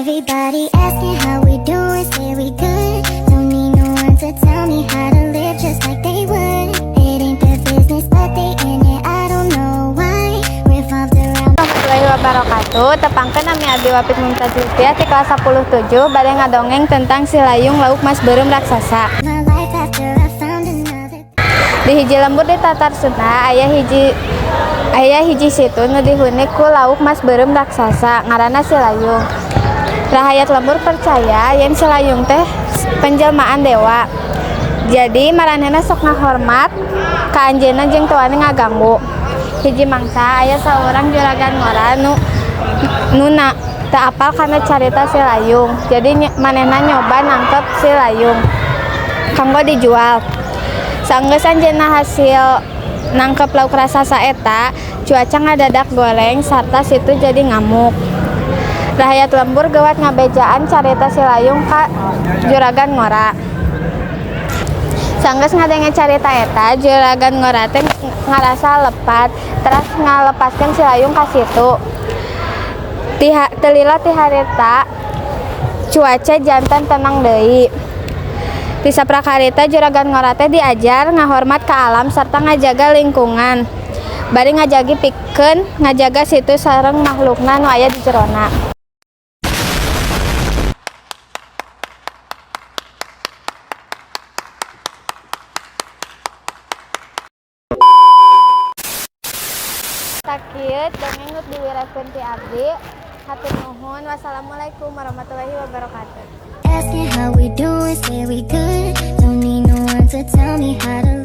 Everybody asking how we doing, say we good. Don't need no one to tell me how to live just like they would. It ain't their business, but they in it. I don't know why. Revolved around. Warahmatullahi wabarakatuh. Tepangkeun, nami abdi Wapit Mumtaz Lutfia ti kelas 10 7 bade ngadongeng tentang Si Layung Lauk Mas Beureum Raksasa. My life after I found another. Di hiji lembur di Tatar Sunda aya hiji situ nu dihuni ku lauk mas beureum raksasa ngaranna Si Layung. Rahayat lembur percaya yen Si Layung teh penjelmaan dewa. Jadi maranehna sok ngahormat ka anjeunna jeung teu wani ngaganggu. Hiji mangsa aya saurang juragan ngora nu nu na teu apal kana carita Si Layung. Jadi manehna nyoba nangkep Si Layung kanggo dijual. Sanggeus anjeunna hasil nangkep lauk raksasa eta, cuaca ngadadak goreng sarta situ jadi ngamuk. Rahayat lembur geuwat ngabejaan carita Si Layung ka juragan ngora. Sanggeus ngadenge carita eta, juragan ngora teh ngarasa lepat, teras ngalepaskeun Si Layung ka situ. Teu lila ti harita cuaca janten tenang deui. Ti saprak harita juragan ngora teh diajar ngahormat ka alam sarta ngajaga lingkungan. Bari ngajagi pikeun ngajaga situ sareng makhlukna nu aya di jerona. Sakieu dongeng nu diwiratkeun ti abdi. Hatur nuhun. Wassalamualaikum warahmatullahi wabarakatuh. Asking how we doing, say we good. Don't need no one to tell me how to live.